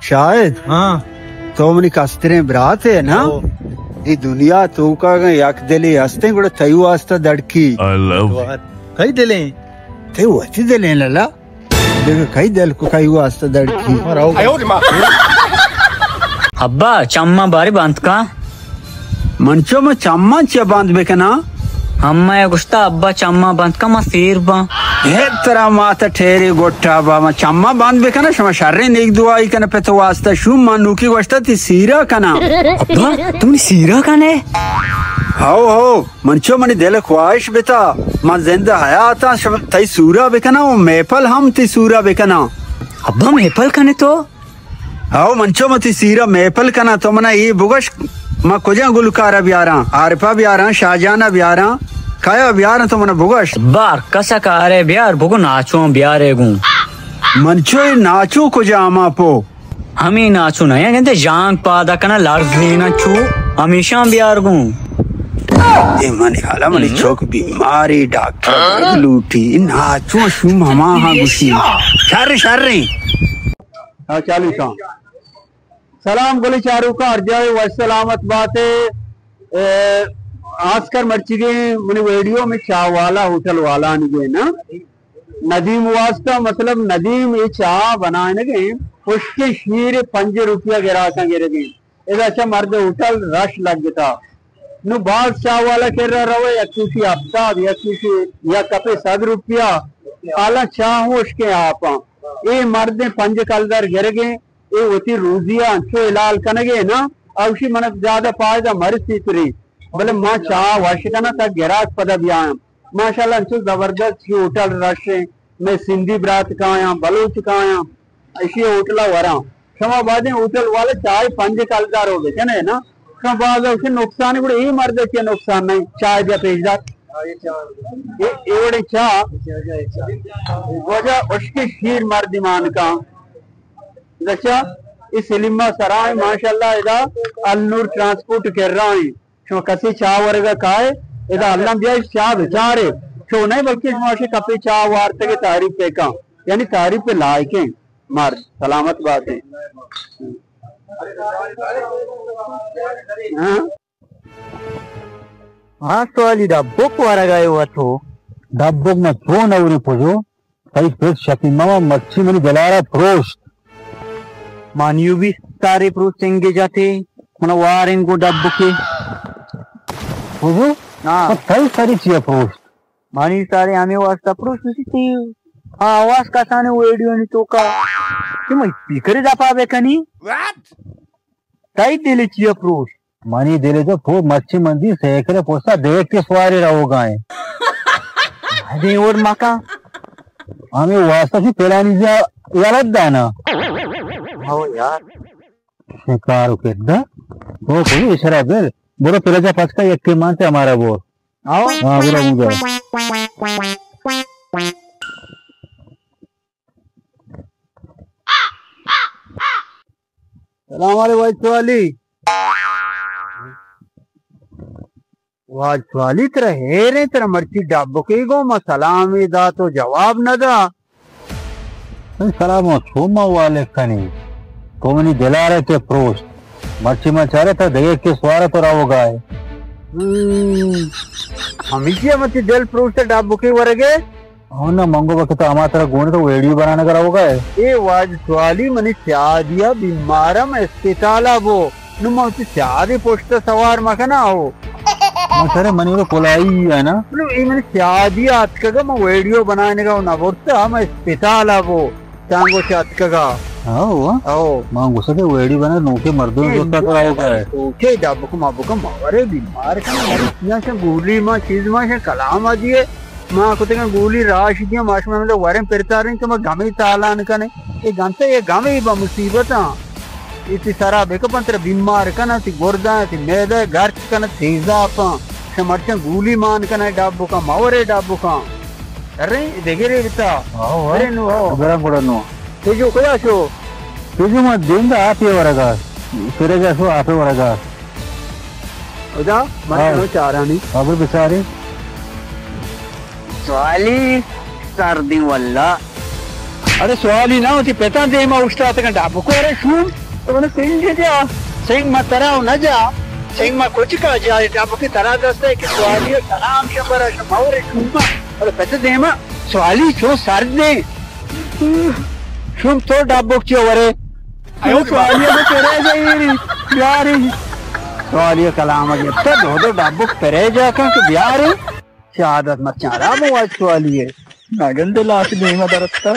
شاہد، ہاں۔ تو منی کستریں برات ئے نا؟ ہو۔ اے دنیا توکا اگاں یک دلے ہستیں، گڑا تئی واسطہ دڑکی۔ I love you۔ کئی دلیں؟ تئی وتی دلیں لالا۔ دگہ کئی دل کو کئی واسطہ دڑکی۔ ابا، چماں بارے بند کن۔ من چو من چماں چیا بند بکناں؟ ہمے گوشتا، ابا چماں بند کن، من سیر باں۔ اے ترا مات ٹیری گٹا با، من چماں بند بکناں، شما شریں نیک دعائی کن پت واسطہ۔ شوم من نوکی گوشتا تی سیرا کناں۔ ابا، تو منی سیرا کنے؟ ہو ہو، من چو منی دل خواہش بتا، من زندہ حیاتاں، شما تئی سورا بکناں و محفل ہم تئی سورا بکناں۔ ابا، محفل کنے تو؟ ہو، من چو من تئی سیرا محفل کناں، تو منا اے بگوش، من کجا گلکارا بیاراں؟ عارفا بیاراں، شاہجانا بیاراں، کیا بیاراں، تو منا بگوش۔ بار کسا کارے بیار، بگو ناچوں بیارے گوں۔ من چو اے ناچو کجا ہما پو؟ ہمے ناچو نہ، گندے جان پادا کنا لرزینا چو، ہمیشاں بیار گوں۔ اے منی حالا منی چوک بیماری، ڈاکٹر لوٹی، ناچو شوم ہما ہاں گوشی۔ شر، شر۔ ہاں، چالو شاں۔ سلام گل چاروکاں، ہر جاہ وش سلامت باتے۔ اے، آسکر مرچیگیں منی ویڈیو میں چاہ والا، ہوٹل والا نگے نا۔ ندیم واسطہ، مطلب، ندیم اے چاہ بنائنگیں، پشکیں شیر پنج روپیہ گراکاں گرگیں۔ ادا چہ مرد ہوٹل رش لگتا۔ نو باز چاہ والا کرا روے، یکیشی ہفتاد، یکیشی یک کپے صد روپیہ۔ حالا چاہ ہوں اشکیں آپاں۔ اے مردیں پنج کلدار گرگیں، اے وتی روزی ء انچو حلال کنگے نا، اوشی من زیادہ فائدہ مرسی تری۔ بلے ما چاہ وش کناں تا گراک پدا بیاں۔ ماشاءاللہ انچو زبردست چی ہوٹل رش ایں، میں سندھی برات کایاں، بلوچ کایاں، اشی ہوٹل ء وراں۔ شما بازیں ہوٹل والا چاہ پنج کلدار ہو بکنے نا، شما باز اوشی نقصان، گڑا اے مرد چی نقصان نہیں، چاہ بیا پیش دار۔ اے، اے وڑیں چاہ، وجہ اشکی شیر مردمان کا۔ دچا، اے سلیما سرا ایں، ماشاءاللہ ادا النور ٹرانسپورٹ کرا ایں۔ شما کسی چاہ ورگا کائے، ادا الم بیا چاہ بچارے۔ چو نہیں بلکہ شما شی کپے چاہ وارتگے تعریف پہ کن۔ یعنی تعریف پہ لائقیں مرد۔ سلامت باتیں۔ ہاں؟ ہاں، سوالی ڈبک ورگا ئے وتو۔ ڈبک ما چون اوری پجو؟ تئی پت شپی ماما مرچی منی دلارا پروشت۔ مانیو بی سارے پروشت انگے جاتے، منا واریں گو ڈبکے۔ بزو؟ ہاں۔ تئی ساری چیا پروشت؟ مانی سارے ہمیں واسطہ پروشت، اسی تی آواز کسانے ویڈیو نی توکا۔ کہ میں اسپیکر دپا بکنی؟ تئی دل چیا پروشت؟ منی دل ء تو پو مرچی من دی سیکل ء پوستا دیکھ کے سوارے روگا ایں۔ ادے اوڑ مکا۔ ہمیں واسطہ چی پلانی جا یلت دانا۔ ہو یار۔ شکار و کردا۔ او کوئی اشارہ بل۔ برو پلے جا پچ کا یک کے مانتے ہمارا بور۔ آؤ۔ ہاں، برو ہوں جا۔ سلام علیکم واج سوالی۔ واج سوالی ترا ہیریں، ترا مرچی ڈبکی گو ما سلامی دا تو جواب نہ دا۔ سلام و شوما والے کنی۔ تو منی دلارے کے پروشت۔ مرچی ما چارے تا دگے کے سوارا تو راو گائے۔ ہمیشی ہم تی دل پروشت ڈبکی ورگے۔ ہو نا، منگو بکتا ہما ترا گونے تو ویڈیو بنانے کا روگا ہے۔ اے واج سوالی منی سیادیا بیمارم اسپتالا بو۔ نو من تی سیادی پشت سوار مکنا ہو۔ من سر منی رو کلائی ہے نا۔ نو اے منی سیادی آتکگا من ویڈیو بنانے کا نہ برتا، من اسپتالا بو۔ چانگو چاتکگا۔ ہاں، ہوا؟ ہاں۔ من گوشت کہ ویڈیو بنا نوکے مردم اے دوستا کرا ہوگا ہے۔ اوکے، ڈبکو مبکو مورے بیمار کنا، یا شن گولی ما چیز ما شن کلام آ دیے۔ ما کتگاں گولی راش دیاں، ما شما ہمدا وریں پرتاریں کہ ما گمے تالان کنیں۔ اے گنتے اے گمے با مصیبتاں۔ اے تی سرا بکپن ترا بیمار کنن، تی گرداں، تی معدہ گرچ کنن، تیزاپاں۔ شما مرچاں گولی مان کنن، ڈبکاں، مورے ڈبکاں۔ ارے، دگرے بتا۔ آہو، آہو۔ ارے نو، آہو۔ برا گڑا نو۔ تیجو کجا شو؟ تیجو ما دیم دا آپے ورگا۔ سرے جا شو آپے ورگا۔ ادا، من ہاں۔ کنو چارانی۔ ہاں، بر بچارے۔ سوالی سردی واللہ۔ ارے سوالی نہ، وتی پتاں دیما اوشتاتگاں، ڈبکو، ارے شوم، تو من سنگ جا، سنگ ما ترا نہ جا، سنگ ما کچکا جا، ڈبکی ترا دست ہے کہ سوالی کلام شمبرا شمور شوما، ارے پت دیما سوالی چو سرد دے، شوم تو ڈبک چو ورے، ایو سوالی کو کرے جا ایری، یاری، سوالی کلام گپتا، دو دو ڈبک پرے جا کن کہ بیاری، شہادت مرچاں را بواج سوالی ہے، نہ گندے لاش دیما درتا۔